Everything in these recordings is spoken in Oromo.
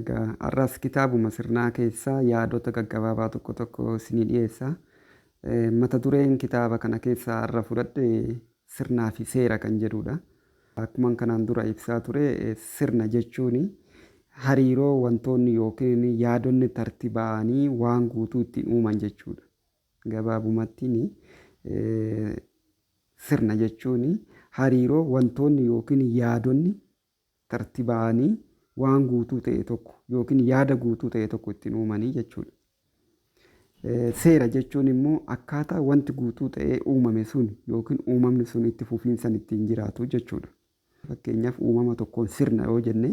Egaa har'as kitaabuma sirnaa keessaa yaadota gaggabaabaa tokko tokko isinii dhiyeessa. Mata dureen kitaaba kana keessaa har'a fudhadhe sirnaa fi seera kan jedhudha. Akkuma kanaan dura ibsaa ture, sirna jechuun hariiroo wantoonni yookiin yaadonni tartiiba'anii waan guutuu ittiin uuman jechuudha. Gabaabumatti, sirna jechuun hariiroo wantoonni yookiin yaadonni tartiiba'anii waan guutuu ta'e tokko yookiin yaada guutuu ta'e tokko ittiin uumanii jechuudha. Seera jechuun immoo akkaataa wanti guutuu ta'ee uumame sun yookiin uumamni sun itti fufiinsan ittiin jiraatu jechuudha. Fakkeenyaaf, uumama tokkoon sirna yoo jenne,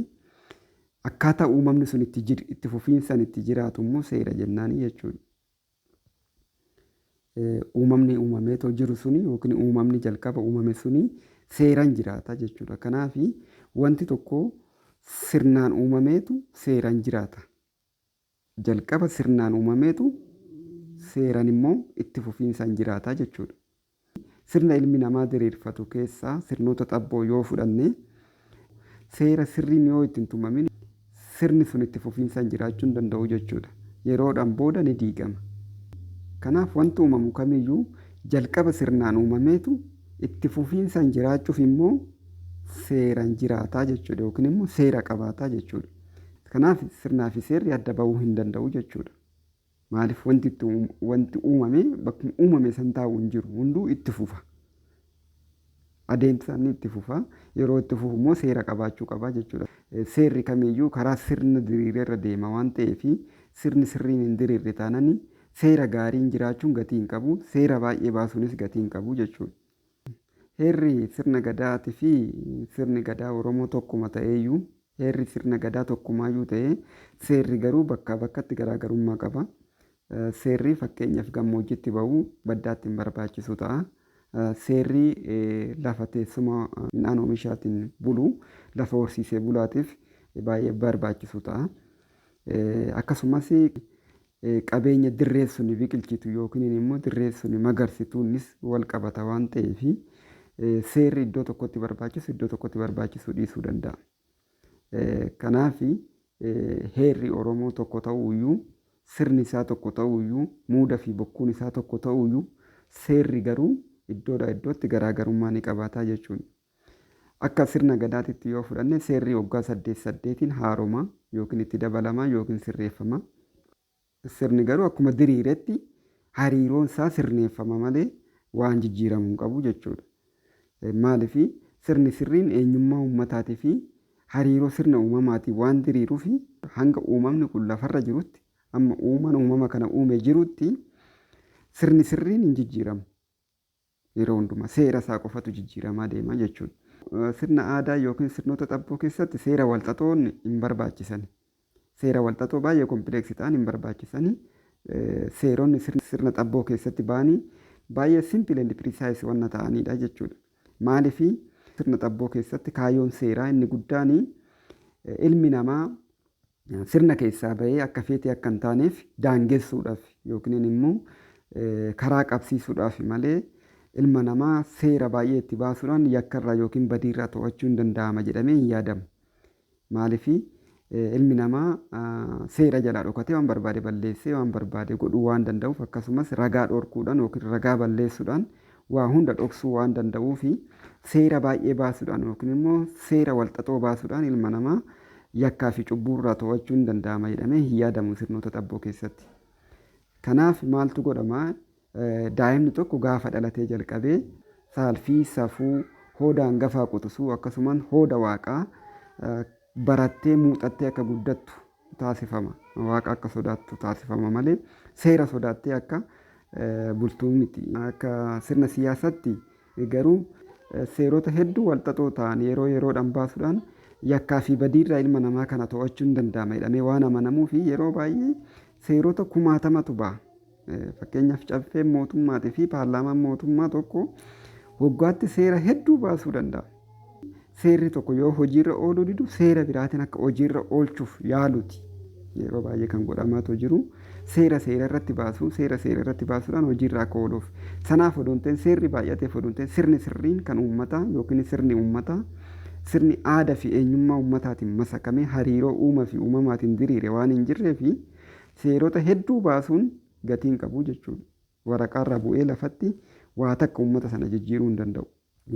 akkaataa uumamni sun itti fufiinsan itti jiraatu immoo seera jennaani jechuudha. Uumamni uumameetoo jiru suni yookiin uumamni jalqaba uumame suni seeraan jiraata jechuudha. Kanaaf, wanti tokko sirnaan uumameetu seeraan jiraata. Jalqaba sirnaan uumameetu seeraan immoo itti fufiinsaan jiraata jechuudha. Sirna ilmi namaa diriirfatu keessaa sirnoota xabboo yoo fudhanne, seera sirriin yoo itti hin tumamin sirni sun itti fufiinsaan jiraachuu hin danda'u jechuudha. Yeroodhaan booda ni diigama. Kanaaf, wanti uumamu kamiyyuu jalqaba sirnaan uumameetu itti fufiinsaan jiraachuuf immoo seeraan jiraataa jechuudha yookiin immoo seera qabaataa jechuudha. Kanaaf, sirnaa fi seerri adda bahuu hin danda'u jechuudha. Maaliif? Wanti uumame bakkuma uumame san taa'u hin jiru, hunduu itti fufa. Adeemsa inni itti fufa. Yeroo itti fufu immoo seera qabaachuu qaba jechuudha. Seerri kamiyyuu karaa sirna diriiree irra deema waan ta'eef, sirni sirriin hin diriirre taanani seera gaariin jiraachuun gatii hin qabu. Seera baay'ee baasuunis gatii hin qabu jechuudha. Heerri sirna gadaatii fi sirni gadaa Oromoo tokkuma ta'eeyyuu, heerri sirna gadaa tokkumaayyuu ta'ee, seerri garuu bakkaa bakkatti garaagarummaa qaba. Seerri fakkeenyaaf gammoojjitti ba'u baddaatti hin barbaachisu ta'a. Seerri lafa teessuma midhaan oomishaatiin bulu lafa horsiisee bulaatiif baay'ee barbaachisu ta'a. Akkasumas, qabeenya dirreen suni biqilchitu yookiin immoo dirreen suni magarsituunis wal qabata waan ta'eef, seerri iddoo tokkotti barbaachisu iddoo tokkotti barbaachisuu dhiisuu danda'a. Kanaaf, heerri Oromoo tokko ta'uyyuu, sirni isaa tokko ta'uyyuu, muuda fi bokkuun isaa tokko ta'uyyuu, seerri garuu iddoodhaa iddootti garaagarummaa ni qabaataa jechuudha. Akka sirna gadaatitti yoo fudhanne, seerri waggaa saddeet saddeetiin haaroma yookiin itti dabalama yookiin sirreeffama. Sirni garuu akkuma diriiretti hariiroon isaa sirneeffama malee waan jijjiiramuu hin qabu jechuudha. Maaliif? Sirni sirriin eenyummaa uummataatii fi hariiroo sirna uumamaatiin waan diriiruuf, hanga uumamni kun lafarra jirutti, amma uumaan uumama kana uume jirutti, sirni sirriin hin jijjiiramu. Yeroo hundumaa seera isaa qofatu jijjiiramaa deema jechuudha. Sirna aadaa yookiin sirnoota xabboo keessatti seera walxaxoon hin barbaachisan. Seera walxaxoo baay'ee complex ta'an hin barbaachisani. Seeronni sirna xabboo keessatti ba'anii baay'ee simple and precise wanna ta'anidha jechuudha. Maaliif? Sirna xabboo keessatti kaayyoon seeraa inni guddaan ilmi namaa sirna keessaa bahee akka feetee akka hin taaneef daangessuudhaaf yookiin immoo karaa qabsiisuudhaaf malee, ilma namaa seera baay'ee itti baasuudhaan yakkarraa yookiin badiirraa to'achuu hin danda'ama jedhamee hin yaadamu. Maaliif? Ilmi namaa seera jalaa dhokatee waan barbaade balleessee waan barbaade godhuu waan danda'uuf, akkasumas ragaa dhorkuudhaan yookiin ragaa balleessuudhaan waa hunda dhoksuu waan danda'uuf, seera baay'ee baasuudhaan yookiin immoo seera walxaxoo baasuudhaan ilma namaa yakkaa fi cubbuurraa to'achuu hin danda'ama jedhamee hin yaadamu sirnoota xabboo keessatti. Kanaaf, maaltu godhama? Daa'imni tokko gaafa dhalatee jalqabee saalfii, safuu, hooda hangafaa quxisuu, akkasumas hooda waaqaa barattee muuxattee akka guddattu taasifama. Waaqa akka sodaattu taasifama malee seera sodaattee akka bultuu miti. Akka sirna siyaasaatti garuu seerota hedduu walxaxoo ta'an yeroo yeroodhaan baasuudhaan yakkaa fi badiirraa ilma namaa kana to'achuun danda'ama jedhamee waan amanamuu fi yeroo baay'ee seerota kumaatamatu ba'a. Fakkeenyaaf, caffeen mootummaatii fi paarlaamaan mootummaa tokko waggaatti seera hedduu baasuu danda'a. Seerri tokko yoo hojiirra ooluu didu seera biraatiin akka hojiirra oolchuuf yaaluti. Yeroo baay'ee kan godhamaatu jiru seera seera irratti baasuu, seera seera irratti baasuudhaan hojiirra akka ooluuf. Sanaaf odoo hin ta'in, seerri baay'ateef odoo hin ta'in, sirni sirriin kan uummataa yookiin sirni uummataa Sirni aadaa fi eenyummaa uummataatiin masakamee hariiroo uumaa fi uumamaatiin diriire waan hin jirree fi seerota hedduu baasuun gatii hin qabu jechuudha. Waraqaarra bu'ee lafatti waa takka uummata sana jijjiiruu hin danda'u.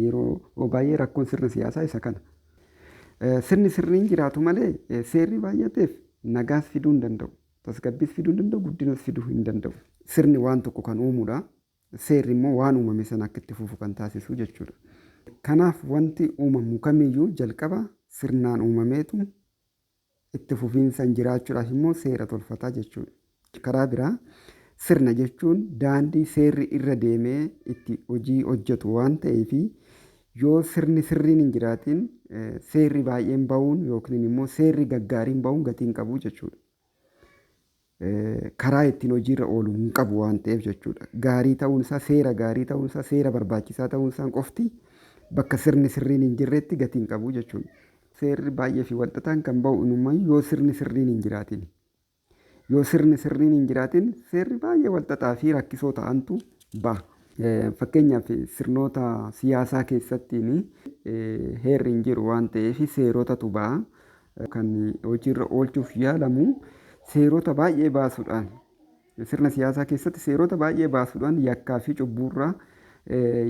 Yeroo baay'ee rakkoon sirna siyaasaa isa kana. Sirni sirriin jiraatu malee seerri baay'ateef nagaas fiduu hin danda'u. Tasgabbiis fiduu hin danda'u, guddinas fiduu hin danda'u. Sirni waan tokko kan uumudha. Seerri immoo waan uumame sana akka itti fufu kan taasisu jechuudha. Kanaaf wanti uumamu kamiyyuu jalqaba sirnaan uumameetu itti fufiinsaan jiraachuudhaaf immoo seera tolfataa jechuudha. Karaa biraa sirna jechuun daandii seerri irra deemee itti hojii hojjetu waan ta'eef, yoo sirni sirriin hin jiraatin seerri baay'een bahuun yookiin immoo seerri gaggaariin bahuun gatii hin qabu jechuudha. Karaa ittiin hojiirra oolu hin qabu waan ta'eef jechuudha. Gaarii ta'uun isaa, seera gaarii ta'uun isaa, seera barbaachisaa ta'uun isaa qofti bakka sirni sirriin hin jirretti gatii hin qabu jechuudha. Seerri baay'ee fi walxaxaan kan bahu inumayyuu yoo sirni sirriin hin jiraatin. Yoo sirni sirriin hin jiraatin seerri baay'ee walxaxaa fi rakkisoo ta'antu baha. Fakkeenyaaf, sirnoota siyaasaa keessattiin heerri hin jiru waan ta'eef seerotatu baha. Kan hojiirra oolchuuf yaalamu seerota baay'ee baasuudhaan, sirna siyaasaa keessatti seerota baay'ee baasuudhaan yakkaa fi cubbuurraa,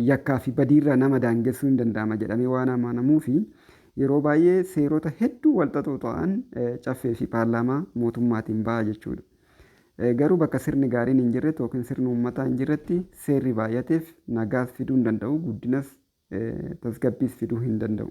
yakkaa fi badiirraa nama daangessuu hin danda'ama jedhamee waan amanamuufi yeroo baay'ee seerota hedduu walxaxoo ta'an caffee fi paarlaamaa mootummaatiin baha jechuudha. Garuu bakka sirni gaariin hin jirretti yookiin sirni uummataa hin jirretti seerri baay'ateef nagaas fiduu hin danda'u, guddinas tasgabbiis fiduu hin danda'u.